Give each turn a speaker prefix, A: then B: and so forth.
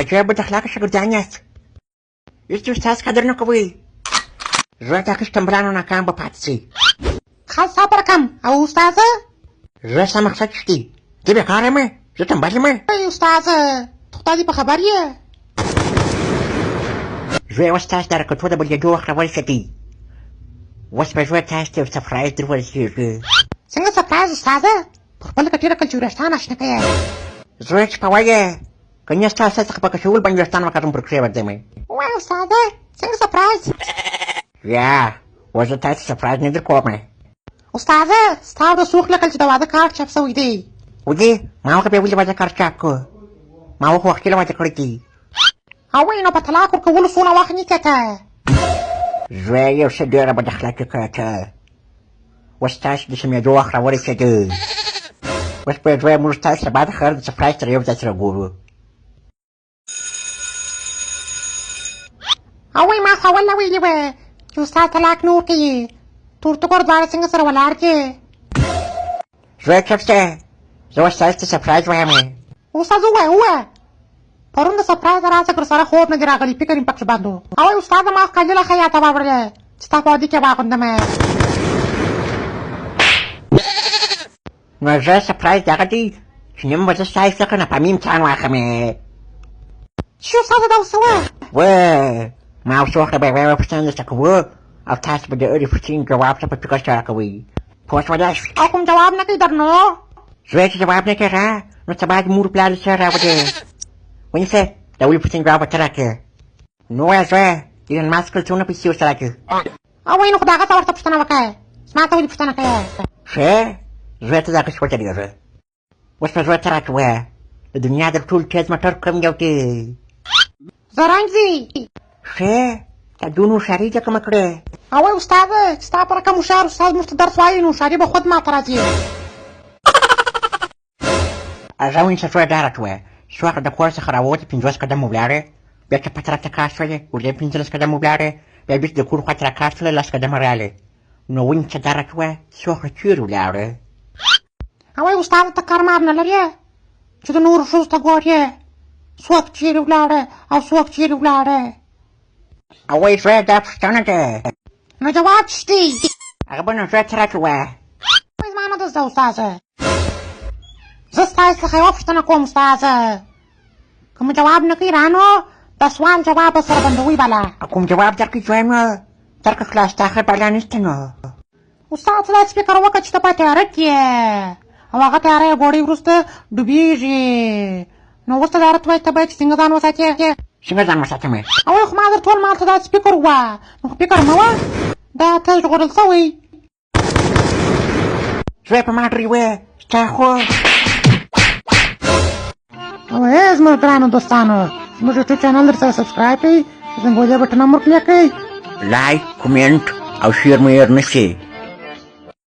A: عجب بد اخلاقه شاګردان یاست. هېڅ د استاد قدر نه کوئ. زه تاسو ټمبلانو ناکام به پاتې شئ.
B: ښه ستا په رقم او استاد؟
A: زه ستا مقصد څه دی؟ زه بېکاره یم؟ زه ټمبل یم؟
B: ای استاد، ته خدای دې په خبر یې.
A: زوی اوس تاسو د حرکتو د بدلېدو وخت راورسېدی. اوس به زوی تاسو ته یو سرپرایز در ورسېږي.
B: څنګه سرپرایز استاده؟ پر خپله کټې رکل چې وریښتان اشنه کوې.
A: زوی چې په وایې که نه ستا سر څخه په کشول باندې ویښتان وکاږم پر کښېوځم.
B: وایه استاده، څنګه سرپرایز؟
A: یا اوس زه تاسو سرپرایز نه در کوم.
B: استاده، ستا ورو څوک لکل چې د واده کارت چاپ شوی دی؟
A: ولې ما هغه بیا ولې واده کارت چاپ کړ؟ ما خو وختي له واده کړی دی.
B: او وایي نو په طلاق ورکولو څونه وخت نیسې ته؟
A: زوی یو څه ډېره بد اخلاقي کړه ته. اوس تاسو د سمېدو وخت راورسېده. اوس به زوی موږ تاسو سبا د خیر د سرپرایز سره یو ځای سره ګورو.
B: او وایي ما خو اول نه ویلي وه چې استاد طلاق نه ورکوي. تور تکور دواړه څنګه سره ولاړ دي؟
A: زوی چپ شه، زه اوس تاسو ته سرپرایز وایم.
B: استاد ووایه ووایه. پرون د سرپرایز راځه ګر سره خوب نه دی راغلی، فکر مې پکښې بند و. او وایي استاد ما خو کالي لا خیاطه واوړلې چې ستا په واده کې واغوندم.
A: نو زه سرپرایز دغه دی چې نن به زه ستاسو څخه ناپامي امتحان واخلم.
B: چې استاد دا اوس وه؟
A: وه ما اوس وخت به یوه پوښتنه درته کوو او تاسو به د هرې پوښتنې جواب ته په فکر سره کوئ. پوه شولاست؟
B: او کوم جواب نه کوي درنو؟
A: زوی چې جواب نه کوي نو سبا د مور پلار سره راوړې. ونیسه د اولې پوښتنې جواب به ته راکړې. نو وایه زویه ایلن ماسک څونه پیسې ورته راکړې؟
B: او وایي نو خو د هغه څه ورته پوښتنه وکړه، زما ته ولې پوښتنه کوې؟
A: ښه زویه ته د هغه څه وځلېږه. اوس به زوی ته راته ووایه د دنیا تر ټولو تېز موټر کوم یو دی؟
B: زرنګ دی.
A: ښه تا دونه هوښیاري دې کومه کړې؟
B: او وایي استاده چې ستا په رقم هوښیار استاد موږ ته درس وایي نو هوښیاري به خود ماته راځي.
A: هغه ونیسه زویه دا راته ووایه څه وخت د کور څخه راووتې 50 قدمه ولاړې بیا چپه طرف ته کار شولې ورځې 15 قدمه ولاړې بیا بېرته د کور خواته راکار شولې 10 قدمه راغلې نو ونیسه دا راته ووایه څه وخت چېرې ولاړې؟
B: او وایي استاده ته کار مار نه لرې چې د نورو ښځو ته ګورې څوک چېرې ولاړه او څوک چېرې ولاړه؟
A: او وایي زویه دا پوښتنه ده.
B: نو جواب څه دی؟
A: هغه به نو زویه ته راته ووایه.
B: وایي زما نه ده زده استاده. زه ستاسو څخه یوه پوښتنه کوم استاده، که مو جواب نه کوي رانو د سوال جواب به سره بندوئ بلا.
A: کوم جواب درکړي زوی مو درکړه خلاص ستا ښه بلا نشته نو.
B: استاد ته داسې فکر وکړه چې ته په تیاره کې یې او هغه تیاره یې ګوړۍ وروسته ډوبېږي، نو اوس ته دا راته وایې ته باید چې څنګه ځان وساتې؟
A: څنګه ځان وساتم؟
B: او وایي خو ما درته وویل ما ته داسې فکر وه، نو خو فکر مه وه، دا ته ژغورل شوی.
A: زوی په ما ډرېوې ستا خو.
B: او ای زموږ ګرانو دوستانو، زموږ یوټیوب چینل در سره سبسکرایب کړئ، زنګولې بټن هم ورکلیک کړئ،
A: لایک، کومنټ او شیر مو هېر نه شي.